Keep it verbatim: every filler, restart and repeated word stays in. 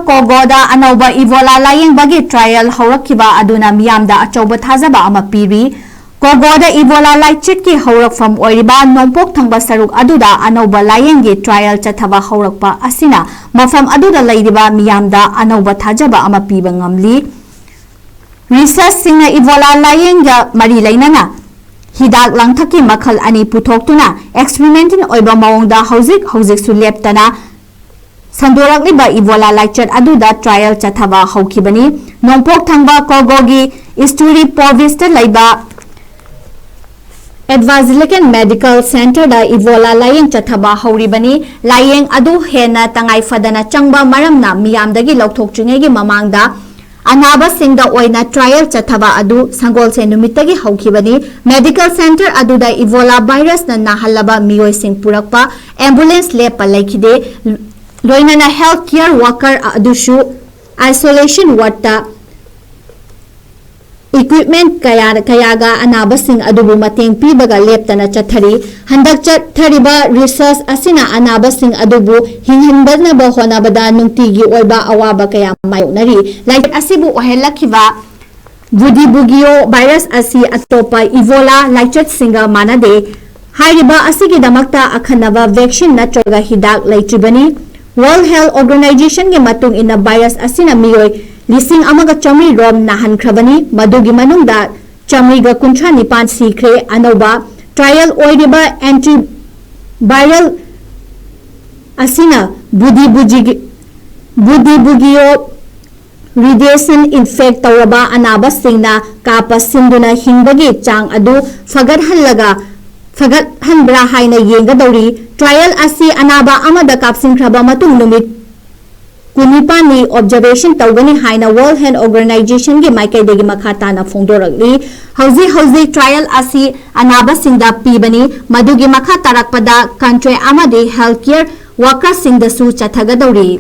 ꯀꯣꯒꯣꯗ ꯑꯅꯧꯕ Ebola ꯂꯥꯌꯦꯡꯕꯒꯤ trial ꯍꯧꯔꯛꯈꯤꯕ ꯑꯗꯨꯅ ꯃꯤꯌꯥꯝꯗ ꯑꯆꯧꯕ ꯊꯥꯖꯕ ꯑꯃ ꯄꯤꯔꯤ꯫ ꯀꯣꯒꯣꯗ ꯏꯕꯣꯂꯥ ꯂꯥꯏꯆꯠꯀꯤ ꯍꯧꯔꯛꯐꯝ ꯑꯣꯏꯔꯤꯕ ꯅꯣꯡꯄꯣꯛ ꯊꯪꯕ ꯁꯔꯨꯛ ꯑꯗꯨꯗ ꯑꯅꯧꯕ ꯂꯥꯌꯦꯡꯒꯤ trial ꯆꯠꯊꯕ ꯍꯧꯔꯛꯄ ꯑꯁꯤꯅ ꯃꯐꯝ ꯑꯗꯨꯗ ꯂꯩꯔꯤꯕ ꯃꯤꯌꯥꯝꯗ ꯑꯅꯧꯕ ꯊꯥꯖꯕ ꯑꯃ ꯄꯤꯕ ꯉꯝꯂꯤ꯫ Researchꯁꯤꯡꯅ ꯏꯕꯣꯂꯥ ꯂꯥꯌꯦꯡꯒ ꯃꯔꯤ ꯂꯩꯅꯅ ꯍꯤꯗꯥꯛ ꯂꯥꯡꯊꯛꯀꯤ ꯃꯈꯜ ꯑꯅꯤ ꯄꯨꯊꯣꯛꯇꯨꯅ experimental ꯑꯣꯏꯕ ꯃꯑꯣꯡꯗ ꯍꯧꯖꯤꯛ ꯍꯧꯖꯤꯛꯁꯨ ꯂꯦꯞꯇꯅ ꯁꯟꯗꯣꯔꯛꯂꯤꯕ ꯏꯕꯣꯂꯥ ꯂꯥꯏꯆꯠ ꯑꯗꯨꯗ trial ꯆꯠꯊꯕ ꯍꯧꯈꯤꯕꯅꯤ꯫ ꯅꯣꯡꯄꯣꯛ ꯊꯪꯕ ꯀꯣꯒꯣꯒꯤ ꯏꯁꯇꯨꯔꯤ ꯄ꯭ꯔꯣꯚꯤꯟꯁꯇ ꯂꯩꯕ Advazileken Medical Centreꯗ ꯏꯕꯣꯂꯥ ꯂꯥꯌꯦꯡ ꯆꯠꯊꯕ ꯍꯧꯔꯤꯕꯅꯤ꯫ ꯂꯥꯌꯦꯡ ꯑꯗꯨ ꯍꯦꯟꯅ ꯇꯉꯥꯏ ꯐꯗꯅ ꯆꯪꯕ ꯃꯔꯝꯅ ꯃꯤꯌꯥꯝꯗꯒꯤ ꯂꯧꯊꯣꯛꯇ꯭ꯔꯤꯉꯩꯒꯤ ꯃꯃꯥꯡꯗ ꯑꯅꯥꯕꯁꯤꯡꯗ ꯑꯣꯏꯅ trial ꯆꯠꯊꯕ ꯑꯗꯨ ꯁꯪꯒꯣꯜꯁꯦꯟ ꯅꯨꯃꯤꯠꯇꯒꯤ ꯍꯧꯈꯤꯕꯅꯤ꯫ Medical Centre ꯑꯗꯨꯗ ꯏꯕꯣꯂꯥ ꯚꯥꯏꯔꯁꯅ ꯅꯥꯍꯜꯂꯕ ꯃꯤꯑꯣꯏꯁꯤꯡ ꯄꯨꯔꯛꯄ ambulance ꯂꯦꯞꯄ ꯂꯩꯈꯤꯗꯦ꯫ ꯂꯣꯏꯅꯅ health care worker ꯑꯗꯨꯁꯨ isolation wardꯇ equipment ꯀꯌꯥ, ꯀꯌꯥꯒ ꯑꯅꯥꯕꯁꯤꯡ ꯑꯗꯨꯕꯨ ꯃꯇꯦꯡ ꯄꯤꯕꯒ ꯂꯦꯞꯇꯅ ꯆꯠꯊꯔꯤ꯫ ꯍꯟꯗꯛ ꯆꯠꯊꯔꯤꯕ research ꯑꯁꯤꯅ ꯑꯅꯥꯕꯁꯤꯡ ꯑꯗꯨꯕꯨ ꯍꯤꯡꯍꯟꯗꯅꯕ ꯍꯣꯠꯅꯕꯗ ꯅꯨꯡꯇꯤꯒꯤ ꯑꯣꯏꯕ ꯑꯋꯥꯕ ꯀꯌꯥ ꯃꯥꯌꯣꯛꯅꯔꯤ꯫ ꯂꯥꯏꯆꯠ ꯑꯁꯤꯕꯨ ꯑꯣꯏꯍꯜꯂꯛꯈꯤꯕ ꯕꯨꯗꯤꯕꯨꯒꯤꯌꯣ ꯚꯥꯏꯔꯁ ꯑꯁꯤ ꯑꯇꯣꯞꯄ ꯏꯕꯣꯂꯥ ꯂꯥꯏꯆꯠꯁꯤꯡꯒ ꯃꯥꯟꯅꯗꯦ꯫ ꯍꯥꯏꯔꯤꯕ ꯑꯁꯤꯒꯤꯗꯃꯛꯇ ꯑꯈꯟꯅꯕ vaccine ꯅꯠꯇ꯭ꯔꯒ ꯍꯤꯗꯥꯛ ꯂꯩꯇ꯭ꯔꯤꯕꯅꯤ꯫ World Health Organizationꯒꯤ ꯃꯇꯨꯡ ꯏꯟꯅ ꯚꯥꯏꯔꯁ ꯑꯁꯤꯅ ꯃꯤꯑꯣꯏ ꯂꯤꯁꯤꯡ ꯑꯃꯒ ꯆꯥꯃꯔꯤ ꯔꯣꯝ ꯅꯥꯍꯟꯈ꯭ꯔꯕꯅꯤ, ꯃꯗꯨꯒꯤ ꯃꯅꯨꯡꯗ ꯆꯥꯃꯔꯤꯒ ꯀꯨꯟꯊ꯭ꯔꯥ ꯅꯤꯄꯥꯟ ꯁꯤꯈ꯭ꯔꯦ꯫ ꯑꯅꯧꯕ trial ꯑꯣꯏꯔꯤꯕ antiviral ꯑꯁꯤꯅ ꯕꯨꯗꯤ ꯕꯨꯖꯤꯒꯤ-, ꯕꯨꯗꯤ ꯕꯨꯒꯤꯌꯣ radiation infect ꯇꯧꯔꯕ ꯑꯅꯥꯕꯁꯤꯡꯅ ꯀꯥꯞꯄ ꯁꯤꯟꯗꯨꯅ ꯍꯤꯡꯕꯒꯤ ꯆꯥꯡ ꯑꯗꯨ ꯐꯒꯠꯍꯜꯂꯒ, ꯐꯒꯠꯍꯟꯕ꯭ꯔꯥ ꯍꯥꯏꯅ ꯌꯦꯡꯒꯗꯧꯔꯤ꯫ Trial ꯑꯁꯤ ꯑꯅꯥꯕ ꯑꯃꯗ ꯀꯥꯞꯁꯤꯟꯈ꯭ꯔꯕ ꯃꯇꯨꯡ ꯅꯨꯃꯤꯠ ꯀꯨꯟꯅꯤꯄꯥꯟꯅꯤ observation ꯇꯧꯒꯅꯤ ꯍꯥꯏꯅ World Health Organizationꯒꯤ ꯃꯥꯏꯀꯩꯗꯒꯤ ꯃꯈꯥ ꯇꯥꯅ ꯐꯣꯡꯗꯣꯔꯛꯂꯤ꯫ ꯍꯧꯖꯤꯛ ꯍꯧꯖꯤꯛ trial ꯑꯁꯤ ꯑꯅꯥꯕꯁꯤꯡꯗ ꯄꯤꯕꯅꯤ꯫ ꯃꯗꯨꯒꯤ ꯃꯈꯥ ꯇꯥꯔꯛꯄꯗ country ꯑꯃꯗꯤ health care workerꯁꯤꯡꯗꯁꯨ ꯆꯠꯊꯒꯗꯧꯔꯤ꯫